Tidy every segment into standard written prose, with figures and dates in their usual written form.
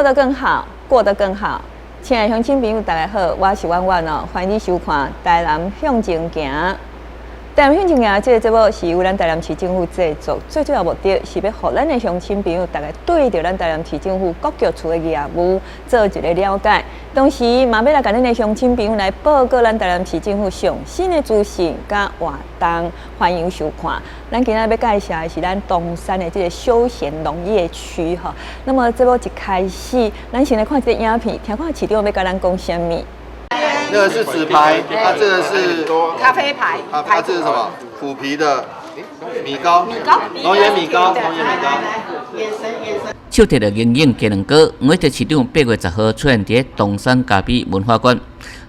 得更好，過得更好。親愛的鄉親朋友，大家好，我是婉婉哦，歡迎你收看《台南向前行》。台南向前行這個節目是由咱台南市政府製作，最主要目的是欲予咱的鄉親朋友，逐家對著咱台南市政府各局處的業務做一個了解，同時嘛欲來共咱的鄉親朋友來報告咱台南市政府上新的資訊佮活動，歡迎收看。咱今仔欲介紹的是咱東山的這個休閒農業區吼。那麼節目一開始，咱先來看這個影片，聽看市長欲共咱講啥物。那個是紙牌，它這個是咖啡牌，啊，它這是什麼？虎皮的米糕，米糕，龍眼米糕，龍眼米糕。眼神眼神。手提著龍眼雞卵糕，黃偉哲市長8月10號出現佇東山咖啡文化館，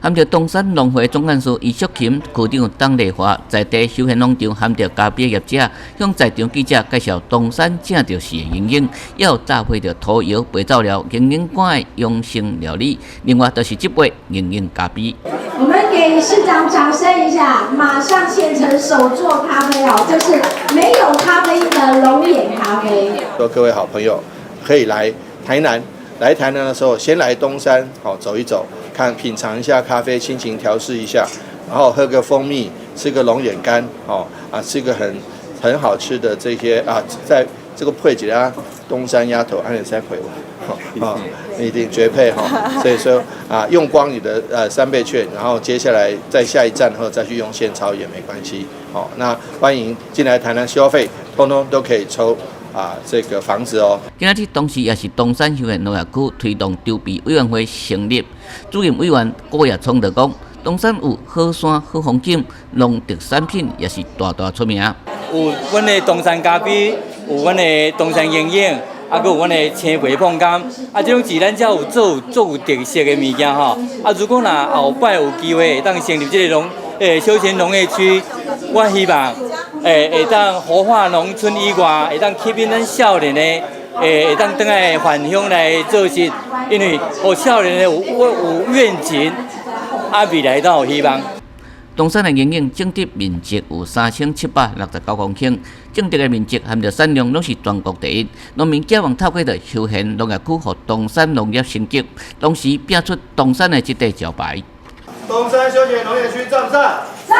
含著東山農會總幹事余淑琴、區長董麗華，在地休閒農場含著咖啡業者，向在場記者介紹東山正著是的龍眼，也有搭配著土窯白造料龍眼乾的養生料理。另外，就是這杯龍眼咖啡。我們給市長掌聲一下，馬上現成手做咖啡哦，就是沒有咖啡因的龍眼咖啡。說各位好朋友可以來台南，來台南的時候先來東山，好走一走，看品嘗一下咖啡，心情調適一下，然後喝個蜂蜜，吃個龍眼乾，哦啊，吃個很好吃的這些啊，在這個配一下東山鴨頭，按你三配啊，一定絕配哈。所以說啊，用光你的三倍券，然後接下來在下一站後再去用現鈔也沒關係。好，那歡迎進來台南消費，通通都可以抽啊這個房子哦。今仔日同時也是東山休閒農業區推動籌備委員會成立，主任委員郭亞聰就講，東山有好山好風景，農特產品也是大大出名。有阮的東山咖啡，有阮的東山龍眼，啊，閣有阮的青皮椪柑，啊，這攏是咱遮有做做有特色的物件吼。啊，如果若後擺有機會會當成立這個休閒農業區，我希望會當活化農村以外，會當吸引咱少年的會當轉來返鄉來做事，因為予少年的有願景，啊，未來都有希望。東山的龍眼種植面積有3769公頃，種植的面積含著產量攏是全國第一。農民寄望透過著休閒農業區，予東山農業升級，同時拼出東山的這塊招牌。東山休閒農業區讚不讚？讚！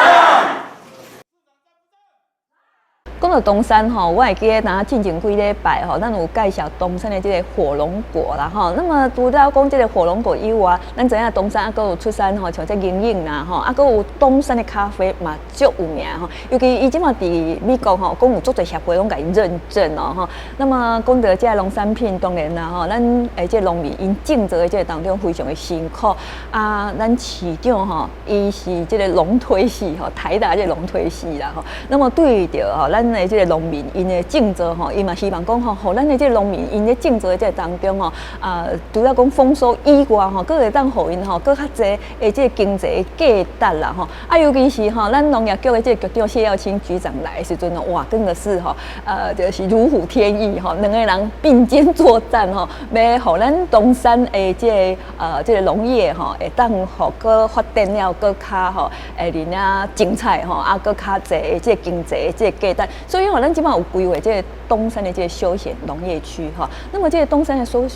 講到東山吼，我會記得若進前幾禮拜吼，咱有介紹東山的這個火龍果啦吼。那麼除了講這個火龍果以外，咱知影東山猶閣有出產吼，像這龍眼啦吼，猶閣有東山的咖啡嘛足有名吼。尤其伊這馬佇美國吼，講有足濟協會攏共伊認證哦吼。那麼講到這個農產品，當然啦吼，咱的這個農民𪜶種植的這個當中非常的辛苦啊。咱市長吼，伊是這個農推系吼，台大這個農推系啦吼。那麼對著吼，咱的這個農民𪜶的種植吼，伊嘛希望講吼，予咱的這個農民𪜶咧種植的這個當中吼，啊，除了講豐收以外吼，閣會當予𪜶吼，閣較濟的這個經濟價值啦吼。啊，尤其是吼，咱農業局的這個局長謝耀清局長來的時陣哇，真的是吼，就是如虎添翼吼，兩個人並肩作戰吼，欲予咱東山的這個農業吼，會當予閣發展了閣較吼，會爾爾精彩吼，啊，閣較濟的這個經濟的這個價值。所以吼，咱這馬有規劃這個東山的這個休閒農業區吼。那麼這個東山的休閒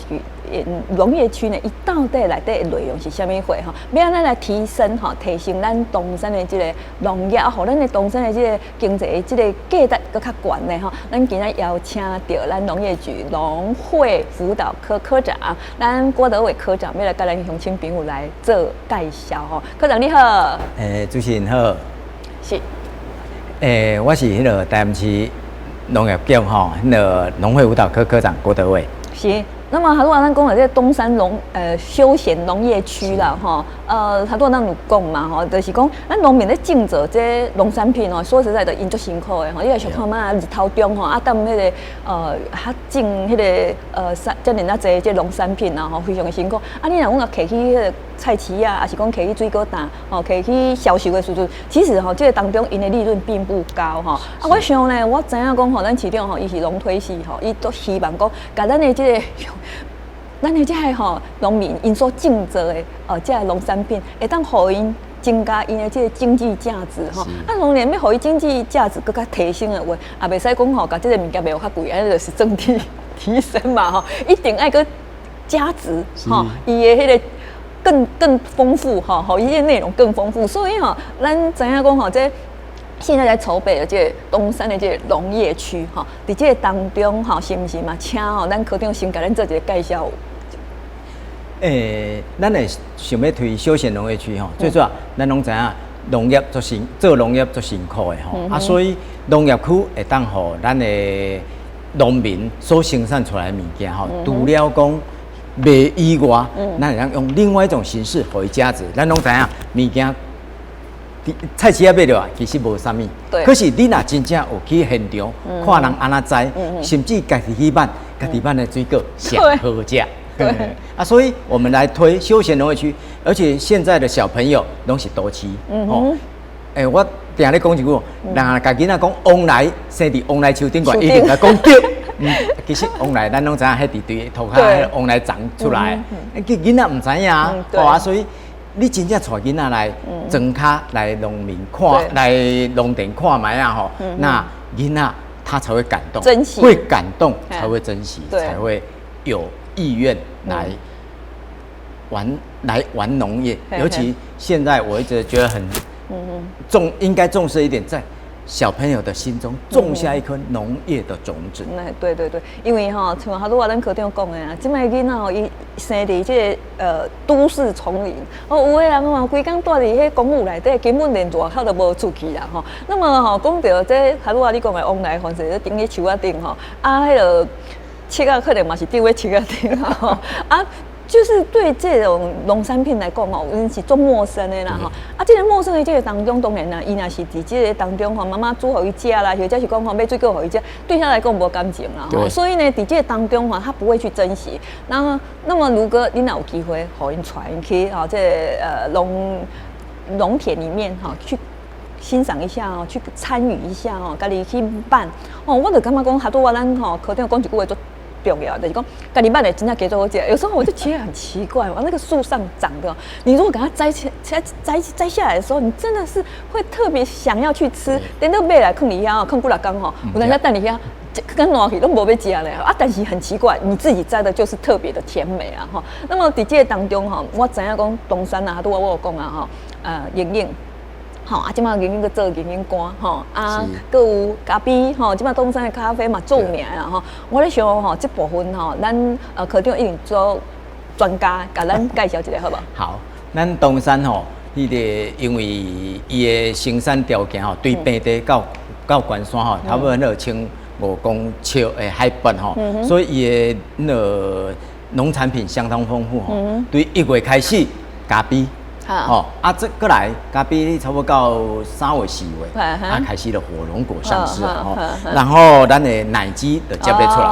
農業區呢，伊到底內底的內容是啥物貨吼？欲按怎來提升吼，提升咱東山的這個農業，予咱的東山的這個經濟的這個價值閣較懸呢吼。咱今仔邀請著咱農業局農會輔導科科長，咱郭德偉科長，欲來共咱鄉親朋友來做介紹吼。科長你好。主持人好。是。我是彼個台南市農業局吼，彼個農會輔導科科長郭德偉。是。那麼，頭拄仔咱講的這個東山休閒農業區啦，吼，頭拄仔咱有講嘛，吼，就是講咱農民咧種植這農產品哦，說實在的，𪜶足辛苦的吼，你若想看覓日頭中吼，啊，踮彼個較種彼個山遮爾仔濟這農產品啊，吼，非常的辛苦。啊，你若講啊，摕去彼個菜市仔，抑是講摕去水果檔，吼，摕去銷售的時陣，其實吼，這個當中𪜶的利潤並不高吼。啊，我想呢，我知影講吼，咱市長吼，伊是農推系吼，伊都希望講，共咱的這個咱的這個吼農民𪜶所種植的這個農產品，會當予𪜶增加𪜶的這個經濟價值吼。啊，當然欲予伊經濟價值閣較提升的話，也袂使講吼，共這個物件賣予較貴，按呢就是整體提升嘛吼，一定愛閣加值吼，伊的彼个更豐富吼，予伊的內容更豐富，所以吼，咱知影講吼，這現在在籌備的這個東山的這個農業區吼，佇這個當中吼，是毋是嘛？請吼，咱科長先共咱做一個介紹。咱會想欲推休閒農業區吼，最主要咱攏知影農業足辛，做農業足辛苦的吼，啊，所以農業區會當予咱的農民所生產出來的物件吼，除了講賣以外，咱會當用另外一種形式予伊加值。咱攏知影物件菜市仔買著啊，其實無啥物。可是你若真正有去現場看人按怎摘，甚至家己去挽，家己挽的水果上好食。啊，所以我們來推休閒農業區，而且現在的小朋友攏是都市。哦，我定咧講一句，人共囡仔講旺來生佇旺來樹頂懸，一定共講對。其實旺來咱攏知影，彼佇對塗跤旺來長出來，囡囡仔毋知影啊，所以你真正帶囡仔來莊跤來農民看，來農田看覓仔吼，那囡仔他才會感動，珍惜，會感動才會珍惜，才會有意願來玩來玩農業。尤其現在我一直覺得很重，應該重視一點，在小朋友的心中種下一顆農業的種子。那對對對，因為吼，像拄仔咱科長講的啊，這擺囡仔吼，伊生佇這個都市叢林，哦，有的人吼，規工蹛佇彼公寓內底，根本連外口都無出去啦吼。那麼吼，講著這拄仔你講的旺來，凡是頂咧樹仔頂吼，啊，彼個柿仔可能嘛是佇咧樹仔頂吼，啊。就是對這種農產品來講哦，𪜶是足陌生的啦吼。啊，這個陌生的這個當中，當然啦，伊若是佇這個當中吼，媽媽煮予伊食啦，或者是講吼買水果予伊食，對他來講無感情啦。所以呢，佇這個當中吼，他不會去珍惜。那麼如果你若有機會，予𪜶帶𪜶去吼，這個農田裡面吼去欣賞一下哦，去參與一下哦，家己去挽哦，我就感覺講，拄仔咱吼科長講一句話足重要，就是講，家己挽的真正加做好食。有時候我就覺得很奇怪，那個樹上長的，你如果給它摘起、摘摘摘下來的時候，你真的是會特別想要去吃。等到買來囥佇遐，囥幾若工吼，有當時等佇遐，閣爛去攏無欲食咧。啊，但是很奇怪，你自己摘的就是特別的甜美啊！哈。那麼佇這個當中吼，我知影講東山啊，拄仔我有講啊，吼，龍眼。吼啊，這擺龍眼閣做龍眼乾吼，啊，閣有咖啡吼，這擺東山的咖啡嘛著名啦吼。我咧想吼，這部分吼，咱科長一定做專家，共咱介紹一下好無？好，咱東山吼，彼個因為伊的生產條件吼，對平地到懸山吼，差不多1500公尺的海拔吼，所以伊的那個農產品相當豐富吼。對1月開始，咖啡。吼，啊，這閣來咖啡差不多到3月4月，啊，開始就火龍果上市吼，然後咱的奶雞就接咧出來，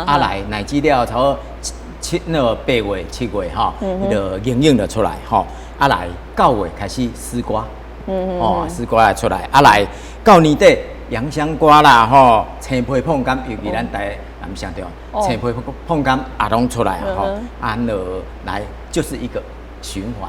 啊來奶雞了差不多七那個8月7月吼，彼個龍眼就出來吼，啊來9月開始絲瓜，哦，絲瓜來出來，啊來到年底洋香瓜啦吼，青皮椪柑，尤其咱台南上著，青皮椪柑也攏出來吼，啊那來就是一個循環。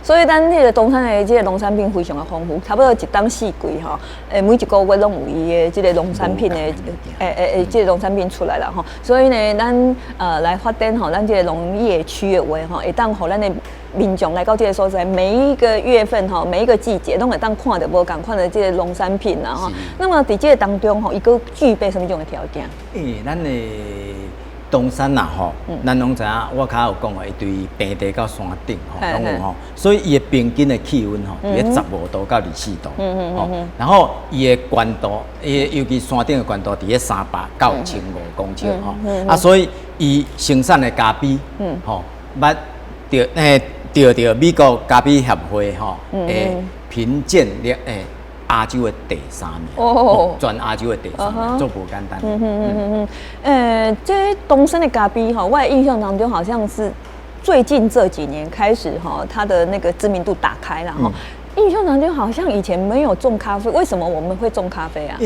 所以咱彼個東山的這個農產品非常的豐富，差不多一冬四季吼，每一個月攏有伊的這個農產品的，這個農產品出來啦吼。所以呢，咱來發展吼，咱這個農業區的話吼，會當予咱的民眾來到這個所在，每一個月份吼，每一個季節攏會當看著無仝款的這個農產品啦吼。那麼佇這個當中吼，伊閣具備啥物種的條件？咱的東山啦吼，咱攏知影，我較有講的，伊對平地到山頂吼，攏有吼，所以伊的平均的氣溫吼，佇咧15度到24度，吼，然後伊的懸度，伊的尤其山頂的懸度佇咧300到1500公尺吼，啊，所以伊生產的咖啡，吼，捌著著著美國咖啡協會吼，評鑑了亞洲的第三名，哦，全亞洲的第三名，足無簡單。這東山的咖啡哈，我的印象當中好像是最近這幾年開始哈，它的那個知名度打開了哈。印象當中好像以前沒有種咖啡，為什麼我們會種咖啡啊？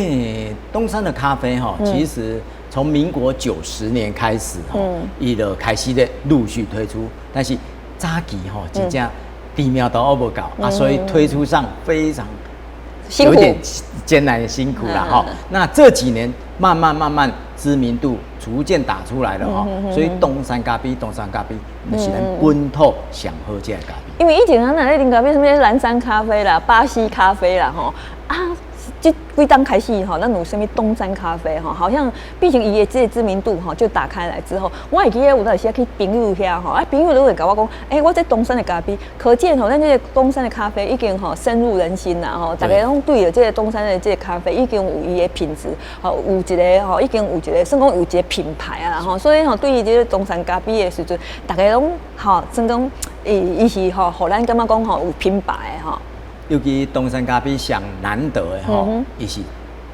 東山的咖啡哈，其實從民國90年開始哈，伊就開始咧陸續推出，但是早期哈，真正知名度猶無夠啊，所以推出上非常有點艱難辛苦了哈。那這幾年慢慢慢慢知名度逐漸打出來了吼，所以東山咖啡，東山咖啡那是咱本土上好食的咖啡。因為以前咱若咧啉咖啡，啥物藍山咖啡啦、巴西咖啡啦，吼啊，這幾冬開始吼，咱有啥物東山咖啡吼，好像畢竟伊的這個知名度吼就打開來之後，我會記得有當時去朋友遐吼，啊朋友都會共我講，欸，我這東山的咖啡，可見吼，咱這個東山的咖啡已經吼深入人心啦吼，大家攏對著這個東山的這個咖啡已經有伊的品質，吼有一個吼已經有一個算講有一個品牌啊吼，所以吼對於這個東山咖啡的時陣，大家攏吼算講伊伊是吼，予咱感覺講吼有品牌的吼。尤其東山咖啡上難得的吼，伊是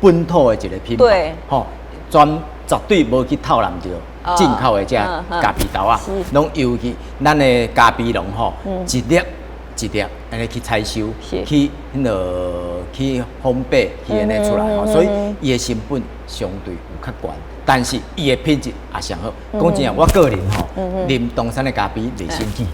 本土的一個品牌，吼，全絕對無去偷攬著進口的這咖啡豆仔，攏由去咱的咖啡農吼，一粒一粒按呢去採收，去彼個去烘焙，去按呢出來吼，所以伊的成本相對有較懸，但是伊的品質也上好。講真啊，我個人吼，啉東山的咖啡袂心悸。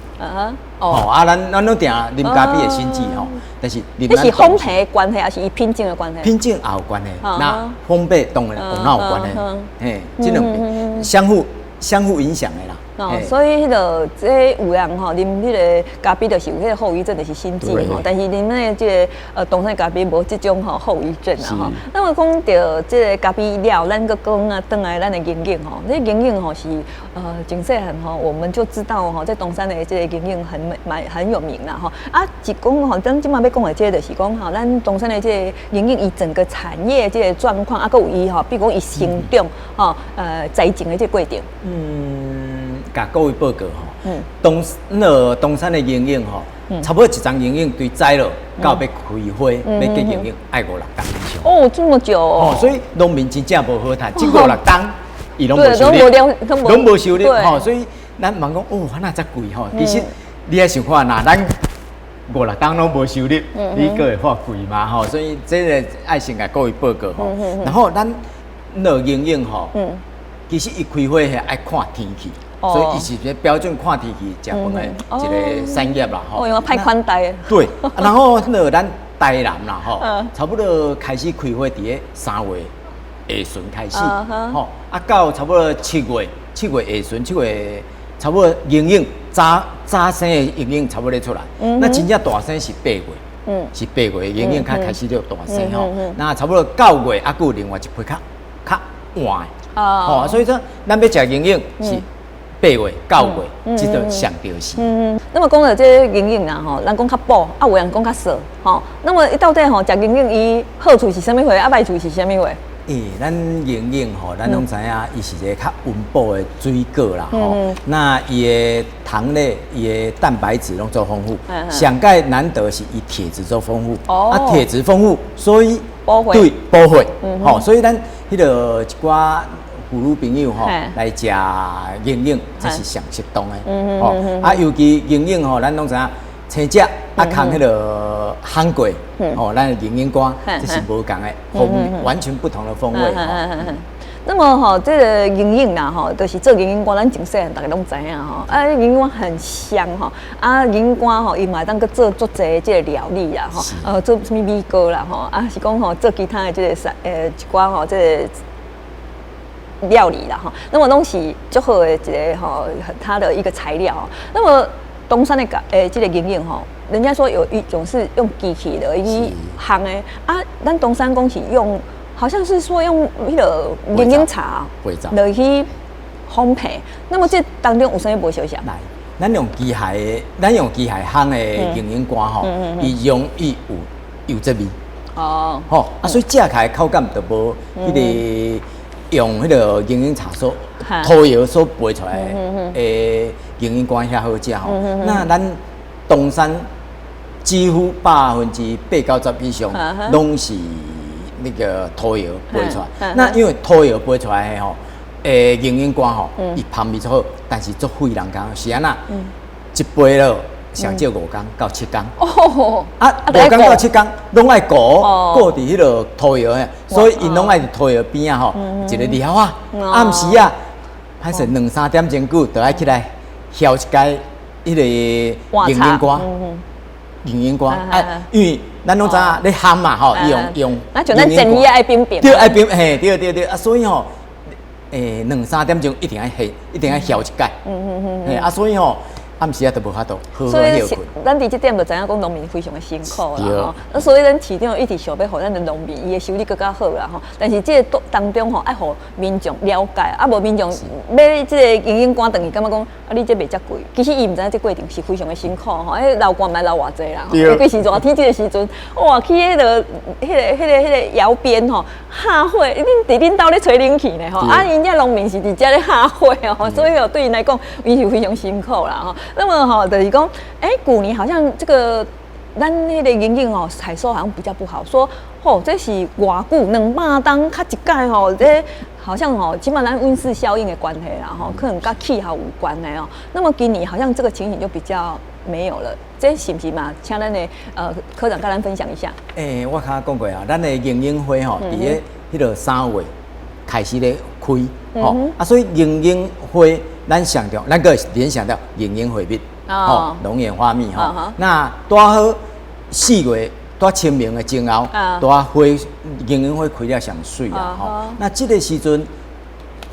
哦，啊，咱攏定啉咖啡會心悸吼，但是這是烘焙的關係，還是伊品種的關係？品種也有關係，那烘焙當然有哪有關係？嘿，這兩邊相互影響的啦。哦，所以彼個這有人吼啉彼個咖啡，就是有彼個後遺症，就是心悸吼。但是啉那個這個東山咖啡無這種吼後遺症啦吼。那麼講著這個咖啡了，咱閣講啊，轉來咱的銀杏吼，這銀杏吼是真細漢吼，我們就知道吼，在東山的這個銀杏很蠻很有名啦吼。啊，一講吼，咱這馬欲講的這個就是講吼，咱東山的這個銀杏伊整個產業這個狀況，啊，閣有伊吼，比如講伊成長吼，栽種的這個過程。共各位報告吼，東那個東山的銀杏吼，差不多一叢銀杏對栽落到欲開花，欲結銀杏，愛五六冬以上。哦，這麼久哦！所以農民真正無好趁，這五六冬伊攏無收入，攏無收入吼。所以咱問講哦，哪遮貴吼？其實你愛想看，若咱五六冬攏無收入，你閣會話貴嗎？吼，所以這個愛先共各位報告吼。然後咱那個銀杏吼，其實伊開花係愛看天氣。所以伊是一個標準看天氣食飯的一個產業啦，吼。哦，用歹款待。對，然後那個咱台南啦，吼，差不多開始開花佇咧3月下旬開始，吼，啊到差不多七月，7月下旬，七月差不多銀杏早早生的銀杏差不多出來。那真正大生是8月，是八月銀杏較開始就大生吼。那差不多9月啊，閣有另外一批較較晚的，吼，所以說咱欲食銀杏是8月、9月，這就上著時。嗯，那麼講到這個銀杏啦，吼，人講較補，啊有人講較澀，吼。那麼到底吼，食銀杏伊好處是啥物貨，啊壞處是啥物貨？欸，咱銀杏吼，咱攏知影，伊是一個較溫補的水果啦，吼。那伊的糖類、伊的蛋白質攏足豐富，上蓋難得是伊鐵質足豐富。啊，鐵質豐富，所以對補血，吼，所以咱彼個一寡婦女朋友吼來食銀杏，這是上適當的。吼，啊，尤其銀杏吼，咱攏知影青食啊，崁彼個烘過，吼，咱的銀杏乾，這是無仝的風味，完全不同的風味。那麼吼，這個銀杏啦吼，就是做銀杏乾，咱從細漢大家攏知影吼。啊，銀杏乾很香吼，啊，銀杏乾吼，伊嘛會當閣做足濟這個料理啦吼，做啥物米糕啦吼，啊是講吼做其他的這個啥一寡吼這個料理啦吼。那麼攏是足好的一個吼，它的一個材料。那麼東山的這個銀杏吼，人家說有一種是用機器的，去烘的啊，咱東山講是用，好像是說用彼個銀杏茶來去烘焙，那麼這當中有啥物無相仝？來，咱用機械的，咱用機械烘的銀杏乾吼，伊容易有油脂味。哦，吼啊，所以食起來口感就無彼個用彼個銀杏茶所土窯所焙出來的銀杏乾遐好食吼。那咱東山幾乎80%-90%以上攏是那個土窯焙出來，那因為土窯焙出來的吼，銀杏乾吼，伊香味足好，但是足費人工，是按怎？一杯咯，上少5工到7工。哦，啊，5工到7工，攏愛顧顧佇彼個土窯的，所以𪜶攏愛佇土窯邊仔吼，一個寮仔，暗時啊，歹勢兩三點鐘久，就愛起來囂一擺彼個銀杏乾。銀杏乾啊，因為咱攏知影咧烘嘛吼，伊用用。那像咱煎魚愛冰冰。對，愛冰，嘿，對對對，啊，所以吼，兩三點鐘一定愛歇，一定愛歇一擺。嘿啊，所以吼，暗時啊都無法度好好所以歇睏。咱佇這點就知影講農民非常的辛苦啦吼。啊，所以咱市長一直想欲予咱的農民伊的收入閣較好啦吼。但是這個當中吼，愛予民眾了解，啊無民眾買這個龍眼乾轉去，感覺講啊你這賣遮貴，其實伊毋知影這過程是非常的辛苦吼。彼流汗嘛流偌濟啦，尤其是熱天這個時陣，哇，去彼個窯邊吼，焕火，恁佇恁兜咧吹冷氣呢吼，啊，𪜶遮農民是佇遮咧焕火哦，所以哦對𪜶來講，𪜶是非常辛苦啦吼。那麼吼，就是講，欸，舊年好像這個咱彼個龍眼哦，採收好像比較不好，說吼，這是偌久200冬較一擺吼，這好像吼，起碼咱溫室效應的關係啦吼，可能佮氣候有關係哦。那麼今年好像這個情形就比較沒有了，這是毋是嘛？請咱的科長佮咱分享一下。欸，我剛剛講過啊，咱的龍眼花吼，佇咧彼個3月開始咧開，吼啊，所以龍眼花，咱想著，咱閣聯想到龍眼花蜜，吼，龍眼花蜜吼。那拄好4月，拄清明的前後，拄好花龍眼花開了上媠啊，吼。那這個時陣，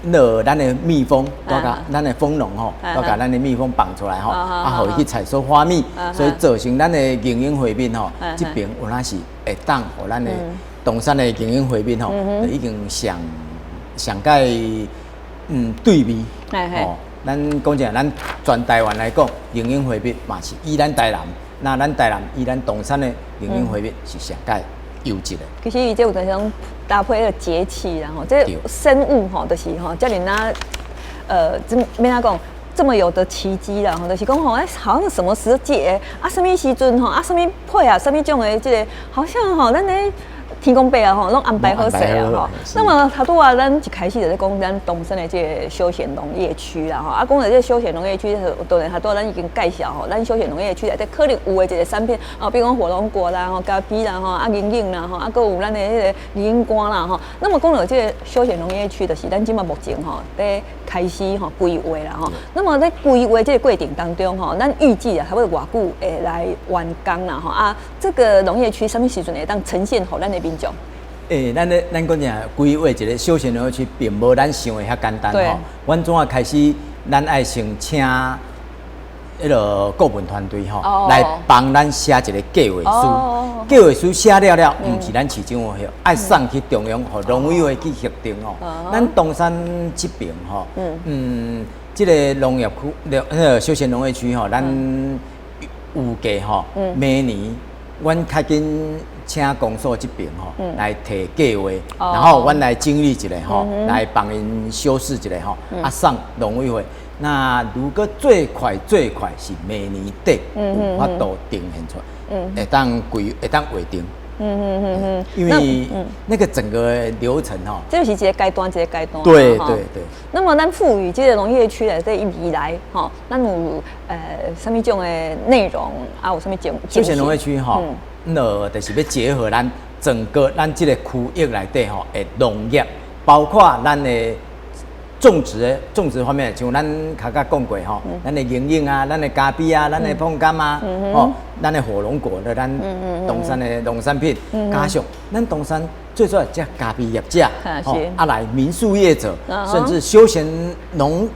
那咱的蜜蜂，拄共咱的蜂農吼，拄共咱的蜜蜂放出來吼，啊，予伊去採收花蜜，所以造成咱的龍眼花蜜吼，這爿有影是會當予咱的東山的龍眼花蜜吼，就已經上上蓋對味，吼。咱講真，咱全台灣來講，龍眼花蜜嘛是以咱台南，那咱台南以咱東山的龍眼花蜜是上蓋優質的。其實伊這有陣種搭配彼個節氣啦吼，這生物吼，就是吼，遮爾若這欲按怎講？這麼有的奇蹟啦，吼，就是講吼，欸，好像什麼時節啊，啥物時陣吼，啊，啥物配合啥物種的這個，好像吼，咱咧天公伯啊吼，攏安排好勢啊吼。那麼頭拄仔，咱一開始就咧講咱東山的這個休閒農業區啦吼，啊，講著這個休閒農業區，當然頭拄仔咱已經介紹吼，咱休閒農業區內底可能有的一個產品，哦，比如講火龍果啦，吼，咖啡啦，吼，啊，龍眼啦，吼，啊，閣有咱的彼個龍眼乾啦，吼。那麼講著這個休閒農業區，就是咱這馬目前吼，佇開始吼規劃啦吼。那麼在規劃這個過程當中吼，咱預計啊，差不多偌久會來完工啦吼。啊，這個農業區啥物時陣會當呈現予咱的民眾？欸，咱咧，咱講正規劃一個休閒農業區，並無咱想的遐簡單吼。阮怎啊開始，咱愛先請彼個顧問團隊吼，來幫咱寫一個計劃書。計劃書寫了了，毋是咱市政府許，愛送去中央，予農委會去核定吼。咱東山這爿吼，這個農業區，彼個休閒農業區吼，咱預計吼，明年阮較緊請公所這邊吼來提計劃，然後阮來整理一下吼，來幫𪜶修飾一下吼，啊送農委會。那如果最快最快是明年底有法度呈現出來，會當規會當劃定。因為那個整個流程吼，這是一個階段一個階段。對對對。那麼咱賦予這個農業區內底未來吼，咱有啥物種的內容啊？有啥物種？休閒農業區吼，那就是欲結合咱整個咱這個區域內底吼的農業，包括咱的種植方面，像咱較早講過吼，咱的龍眼啊，咱的咖啡啊，咱的椪柑啊，吼，咱的火龍果的咱東山的農產品，加上咱東山最主要這咖啡業者，吼，啊來民宿業者，甚至休閒農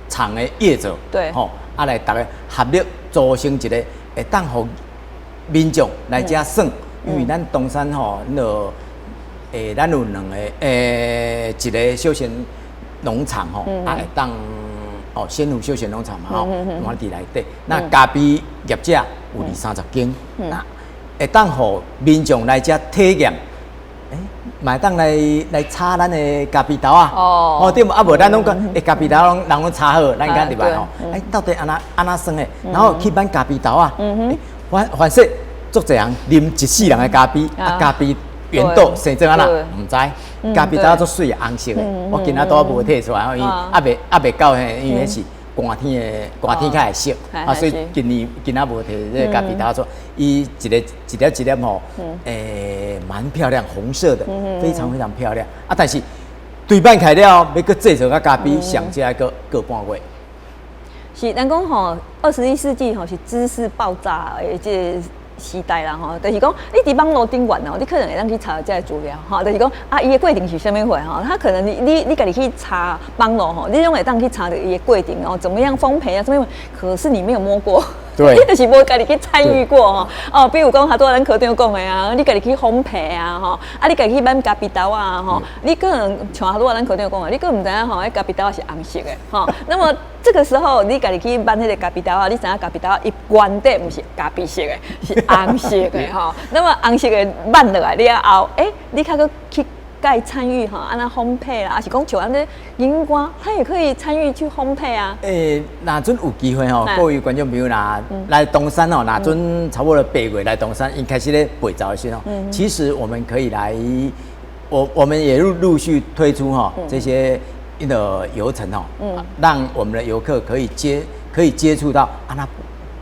場的業者，吼，啊來逐家合力組成一個會當予民眾來遮耍，因為咱東山吼，那個咱有兩個一個休閒農場吼，啊會當哦，仙湖休閒農場嘛吼，嘛佇內底。那咖啡業者有二三十間，那會當予民眾來遮體驗，嘛會當來炒咱的咖啡豆啊。哦，對無啊無咱攏講，欸，咖啡豆攏人攏炒好，咱敢入來吼，欸，到底按怎按怎算的？然後去挽咖啡豆啊，反正足濟人啉一世人的咖啡，啊，咖啡原豆生做按怎？毋知。咖啡豆足媠紅色的，我今仔拄無提出來，因為猶未到彼，因為彼是寒天的，寒天較會熟，啊，所以今年今仔無提這個咖啡豆出，伊一个一粒一粒吼，欸，蠻漂亮，紅色的，非常非常漂亮。啊，但是對挽起來了，欲閣製作個咖啡，上少愛閣過半月。是，咱講吼，21世紀吼是知識爆炸的這個。時代啦吼，就是講你佇網路頂懸哦，你可能會當去查這个資料吼，就是講啊，伊的過程是啥物貨吼，他可能你家己去查網路吼，你攏會當去查著伊的過程哦，怎麼樣烘焙啊，怎麼樣？可是你沒有摸過。你就是無家己去參與過吼。哦，比如講，拄仔咱科長講的啊，你家己去烘焙啊，吼，啊，你家己去挽咖啡豆啊，吼，你可能像拄仔咱科長講的，你閣毋知影吼，彼咖啡豆是紅色的，吼。那麼這個時候，你家己去挽彼個咖啡豆啊，你知影咖啡豆伊原底毋是咖啡色的，是紅色的吼。那麼紅色的挽落來了後，欸，你較閣去該參與哈，按怎烘焙啦，抑是講像按呢銀瓜，他也可以參與去烘焙啊。欸，若陣有機會吼，各位觀眾朋友若來東山哦，若陣差不多8月來東山，𪜶開始咧爬灶的時候，其實我們可以來，我們也陸陸續推出哈這些一個遊程哦，讓我們的遊客可以接觸到啊那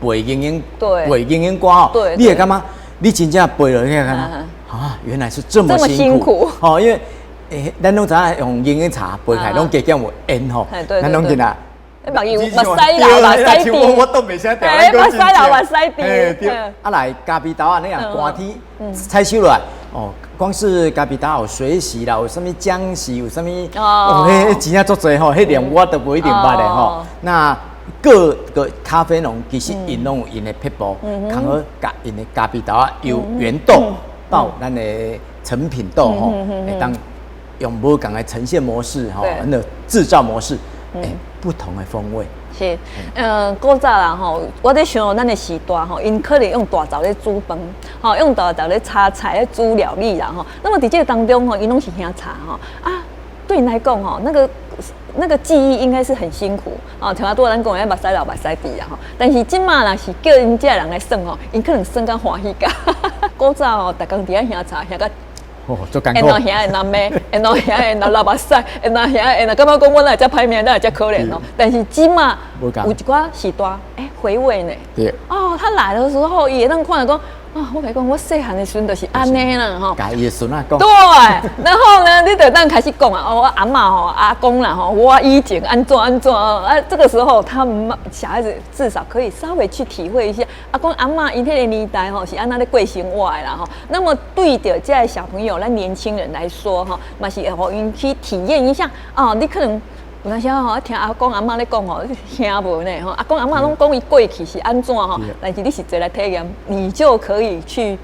焙鷹眼，焙鷹眼瓜哦，你會感覺你真正焙落去看啊，原來是這麼辛苦哦，因為欸，咱攏知影用鷹眼茶焙起來攏加減有煙吼，咱攏見啦，目伊目屎流目屎滴，我都袂使掉，目屎流目屎滴。啊來咖啡豆啊，那樣寒天採收落來，哦，光是咖啡豆有水洗啦，有啥物漿洗，有啥物，哦，彼真正足濟吼，彼連我都無一定捌的吼。那各個咖啡農其實𪜶攏有𪜶的撇步，較好共𪜶的咖啡豆仔由原豆到咱的成品豆吼，會當用無仝的呈現模式吼，那個製造模式，欸，不同的風味。是，古早啦吼，我咧想咱的時代吼，𪜶可能用大灶咧煮飯，吼，用大灶咧炒菜咧煮料理啦吼。那麼佇這個當中吼，𪜶攏是興柴吼啊，對𪜶來講吼，那個記憶應該是很辛苦啊，像拄仔咱講的目屎流目屎滴啊吼。但是這馬若是叫𪜶這人來算吼，𪜶可能算甲歡喜甲。古早吼，逐工佇遐興柴，興甲哦，足艱苦。緣後兄會罵，緣後兄會流目屎，緣後兄會感覺講阮哪會遮歹命，哪會遮可憐哦。但是這馬有一寡時代，欸，回味呢。哦，他來的時候，伊會當看著講。啊，我共你講，我細漢的時陣就是按呢啦，吼。共伊的孫仔講。對，然後呢，你就當開始講啊，哦，我阿嬤吼，阿公啦吼，我以前按怎按怎啊，這個時候他們小孩子至少可以稍微去體會一下，阿公阿嬤𪜶彼個年代吼是按怎咧過生活的啦吼。那麼對著這个小朋友，咱年輕人來說吼，嘛是會予𪜶去體驗一下哦，你可能。有當時吼，聽阿公阿嬤咧講吼，聽無呢吼。阿公阿嬤攏講伊過去是按怎吼，但是你實際來體驗，你就可以去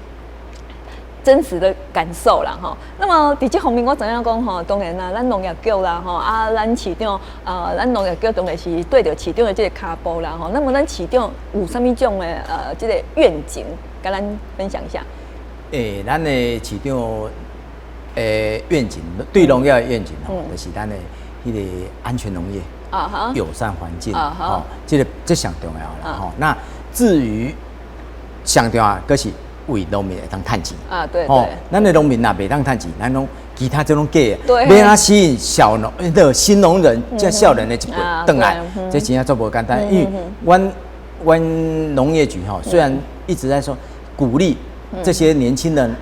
真實的感受啦吼。那麼佇這方面，我知影講吼，當然啦，咱農業局啦吼，啊，咱市長啊，咱農業局當然是對著市長的這個跤步啦吼。那麼咱市長有啥物種的這個願景，共咱分享一下？欸，咱的市長的願景，對農業的願景吼，就是咱的。彼個安全農業，友善環境，吼，這個這上重要啦，吼。那至於上重要，閣是為農民會當趁錢啊，對對。咱的農民若袂當趁錢，咱攏其他這攏假的。欲按怎吸引小農、那個新農人、這少年的一輩轉來，這真正足無簡單。因為阮農業局吼，雖然一直在說鼓勵這些年輕人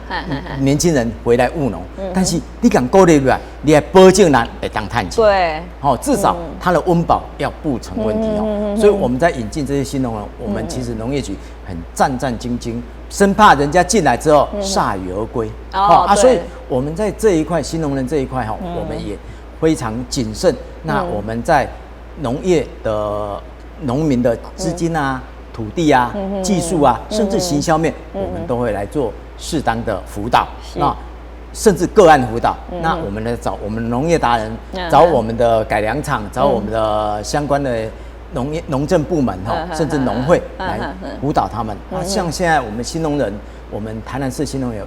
回來務農，但是你共鼓勵落來，你愛保證咱會當趁錢。好，至少他的溫飽要不成問題哦。所以我們在引進這些新農人，我們其實農業局很戰戰兢兢，生怕人家進來之後鎩羽而歸。哦啊，所以我們在這一塊新農人這一塊哈，我們也非常謹慎。那我們在農業的農民的資金啊、土地啊、技術啊，甚至行銷面，我們都會來做適當的輔導。那甚至個案輔導。那我們呢，找我們農業達人，找我們的改良場，找我們的相關的農業農政部門哈，甚至農會來輔導他們。啊，像現在我們新農人，我們台南市新農人有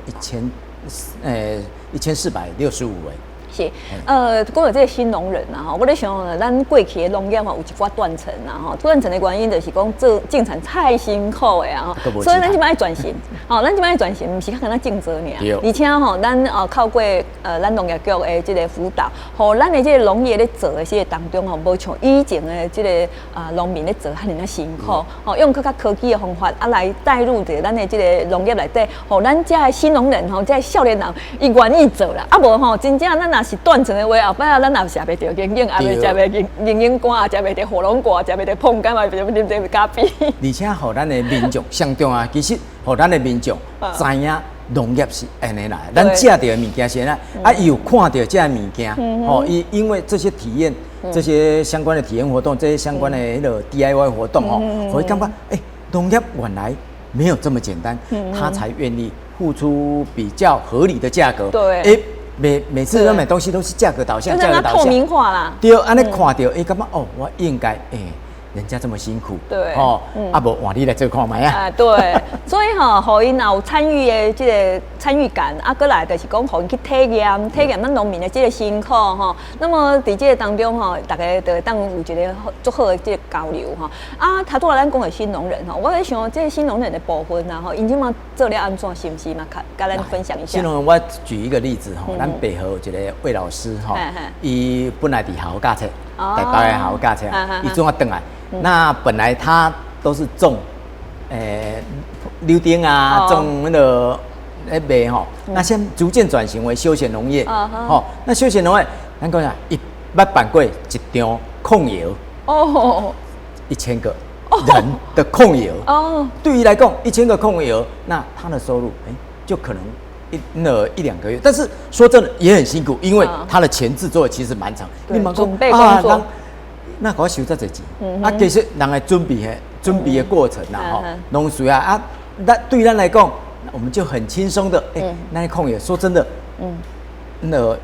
1465位。是，講到這個新農人啊，吼，我咧想，咱過去的農業吼有一寡斷層啊，吼，斷層的原因就是講做種田太辛苦的啊，吼，所以咱這擺愛轉型，吼，咱這擺愛轉型，毋是較干焦種植爾，而且吼，咱透過咱農業局的這個輔導，予咱的這個農業咧做的這個當中吼，無像以前的這個啊農民咧做遐爾仔辛苦，吼，用較較科技的方法啊來帶入佇咱的這個農業內底，予咱遮的新農人吼，這个少年人伊願意做啦，啊無吼，真正咱若是斷層的話，後擺仔咱也食袂著龍眼，也袂食袂龍龍眼乾，也食袂著火龍果，食袂著椪柑，嘛袂啉著咖啡。而且予咱的民眾上重要，其實予咱的民眾知影農業是按呢來，咱食著的物件是按呢，啊，伊有看著這个物件，吼，伊因為這些體驗，這些相關的體驗活動，這些相關的彼個 DIY 活動，吼，會感覺，欸，農業原來沒有這麼簡單，他才願意付出比較合理的價格。欸，每次都買東西都是價格導向，價格導向。透明化啦。對，按呢看著，欸，感覺哦，我應該，欸，人家這麼辛苦，哦，啊無換你來做看覓啊。啊，對，所以吼，予𪜶有參與的這個參與感，啊，閣來就是講，予𪜶去體驗，體驗咱農民的這個辛苦吼。那麼佇這個當中吼，大家就會當有一個足好的這個交流吼。啊，頭拄仔咱講的新農人吼，我咧想這個新農人的部分啊吼，𪜶這馬做了按怎，是毋是嘛？佮咱分享一下。新農人，我舉一個例子吼，咱北河有一個魏老師吼，伊本來佇學校教冊，台北的學校教冊，伊怎啊轉來？那本來他都是種，柳丁啊，種那個咧賣吼。那現逐漸轉型為休閒農業，吼。那休閒農業，咱講啥？伊捌辦過一場控油，1000個人的控油，對於來講，1000個控油，那他的收入，欸，就可能那一兩個月。但是說真的也很辛苦，因為他的前置作業其實蠻長。對，準備工作。那予我收遮濟錢，啊，其實人的準備的過程啦，吼，攏需要啊。那對咱來講，我們就很輕鬆的，欸，咱控油，說真的，那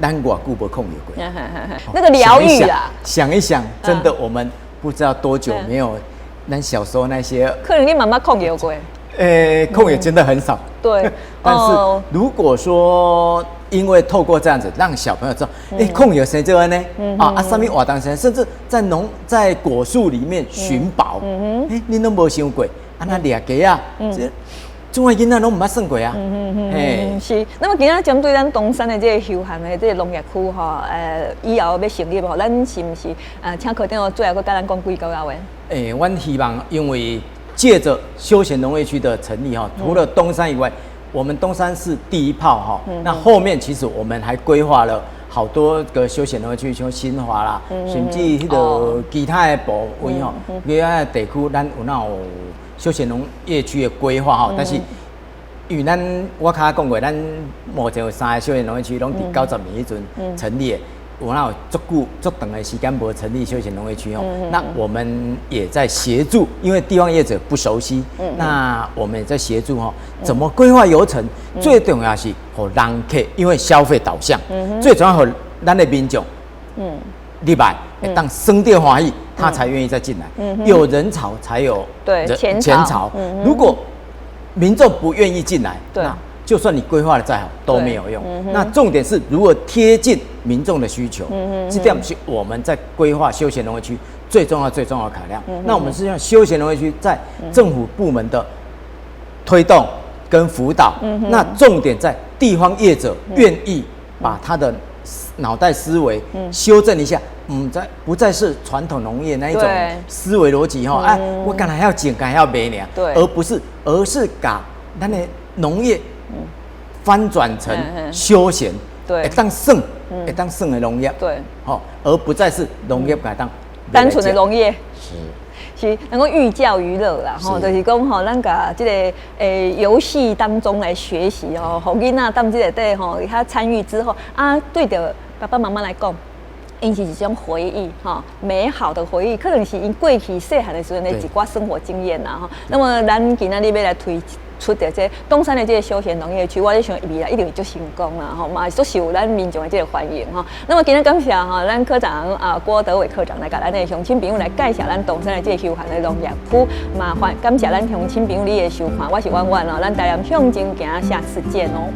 咱偌久無控油過，那個療癒啊，想一想，真的，我們不知道多久沒有，咱小時候那些，可能你媽媽控油過，欸，控油真的很少，但是如果說，因為透過這樣子，讓小朋友知道，欸，控油誰這呢？啊，啥物活動啥，甚至在果樹裡面尋寶，欸，你攏無想過，啊，那掠雞仔，這這款囡仔攏毋捌算過啊。嗯，是。那麼今仔針對咱東山的這個休閒的這個農業區吼，以後欲成立吼，咱是毋是請科長最後閣佮咱講幾句話？欸，阮希望，因為借著休閒農業區的成立哈，除了東山以外，我們東山是第一炮哈，那後面其實我們還規劃了好多個休閒農業區，像新華啦，甚至彼個其他的部位吼，其他的地區，咱有哪有休閒農業區的規劃哈？但是因為咱我較講過，咱目前有三個休閒農業區，攏佇90年彼陣成立的，有哪有足久足長的時間無成立休閒農業區哦。那我們也在協助，因為地方業者不熟悉，那我們也在協助哈，怎麼規劃流程？最重要是予人客，因為消費導向，最重要予咱的民眾，入來會當耍著歡喜，他才願意再進來。有人潮才有錢潮。如果民眾不願意進來，那就算你規劃的再好都沒有用。那重點是如何貼近民眾的需求，這點是我們在規劃休閒農業區最重要、最重要的考量。那我們是讓休閒農業區在政府部門的推動跟輔導，那重點在地方業者願意把他的腦袋思維修正一下，不再是傳統農業那一種思維邏輯哈。哎，我干焦曉種，干焦曉賣爾，而不是，而是共咱的農業翻轉成休閒，會當耍，會當耍的農業，好，而不再是農業來當單純的農業。是。是能夠寓教於樂啦，吼，就是講吼，咱共這個遊戲當中來學習哦，予囡仔當這個底吼，他參與之後啊，對著爸爸媽媽來講，𪜶是一種回憶，吼，美好的回憶，可能是𪜶過去細漢的時陣的一寡生活經驗啦，吼。那麼咱今仔日欲來推出著這東山的這個休閒農業區，我咧想未來一定會足成功啦，吼，嘛足受咱民眾的這個歡迎吼。那麼今日感謝吼，咱科長啊郭德偉科長來共咱的鄉親朋友來介紹咱東山的這個休閒的農業區，嘛歡感謝咱鄉親朋友你的收看，我是婉婉哦，咱台南向前行，下次見哦。